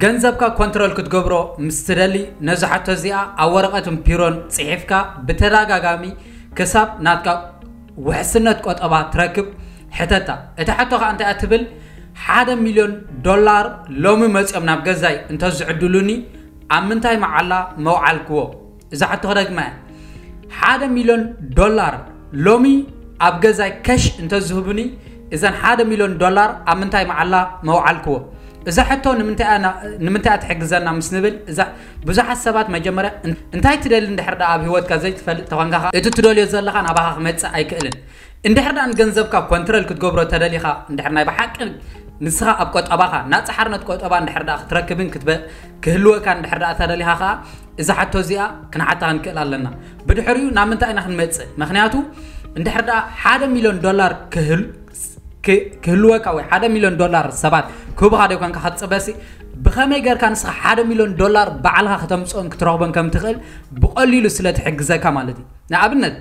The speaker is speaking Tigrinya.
ገንዘብካ ኮንትሮል ክትገብሮ ምስ ትደሊ፣ ነዚ ሕቶ እዚኣ ኣብ ወረቐትን ፒሮን ጽሒፍካ ብተደጋጋሚ ክሳብ ናትካ ውሕስነት ቆጠባ ትረክብ ሕተታ። እታ ሕቶ ከኣ እንታይ እያ ትብል? ሓደ ሚልዮን ዶላር ሎሚ መጺኦም ናብ ገዛይ እንተዝዕድሉኒ ኣብ ምንታይ መዓላ መውዓልክዎ? እዛ ሕቶ ክደግማ እያ። ሓደ ሚልዮን ዶላር ሎሚ ኣብ ገዛይ ከሽ እንተዝህቡኒ፣ እዘን ሓደ ሚልዮን ዶላር ኣብ ምንታይ መዓላ መውዓልክዎ? እዛ ሕቶ ንምንታይ እያ ትሕግዘና ምስ ንብል፣ እዛ ብዙሓት ሰባት መጀመርያ እን- እንታይ ትደሊ እንድሕር ደኣ ኣብ ህይወትካ ዘይትፈልጥ ተኾንካ ኸኣ፣ እቲ ትደልዮ ዘለኻ ናባኻ ክመጽእ ኣይክእልን። እንድሕር ደኣ ንገንዘብካ ኮንትረል ክትገብሮ ተደሊኻ፣ እንድሕር ናይ ብሓቂ ንስኻ ኣብ ቆጠባኻ ናጻ ሓርነት ቆጠባ እንድሕር ደኣ ክትረክብን ክትበ ክህልወካ እንድሕር ደኣ ተደሊኻ ኸኣ፣ እዛ ሕቶ እዚኣ ክንሓታ ክንክእል ኣለና። ብድሕሪኡ ናብ ምንታይ ኢና ክንመጽእ? ምኽንያቱ እንድሕር ደኣ ሓደ ሚልዮን ዶላር ክህል ክ- ክህልወካ ወይ ሓደ ሚልዮን ዶላር ሰባት ክህቡኻ ደይኮንካ ክትጽበሲ፣ ብኸመይ ጌርካ ንስኻ ሓደ ሚልዮን ዶላር ባዕልኻ ከተምጽኦን ክትረኽቦን ከም ትኽእል ብቐሊሉ ስለ ትሕግዘካ ማለት እዩ። ንኣብነት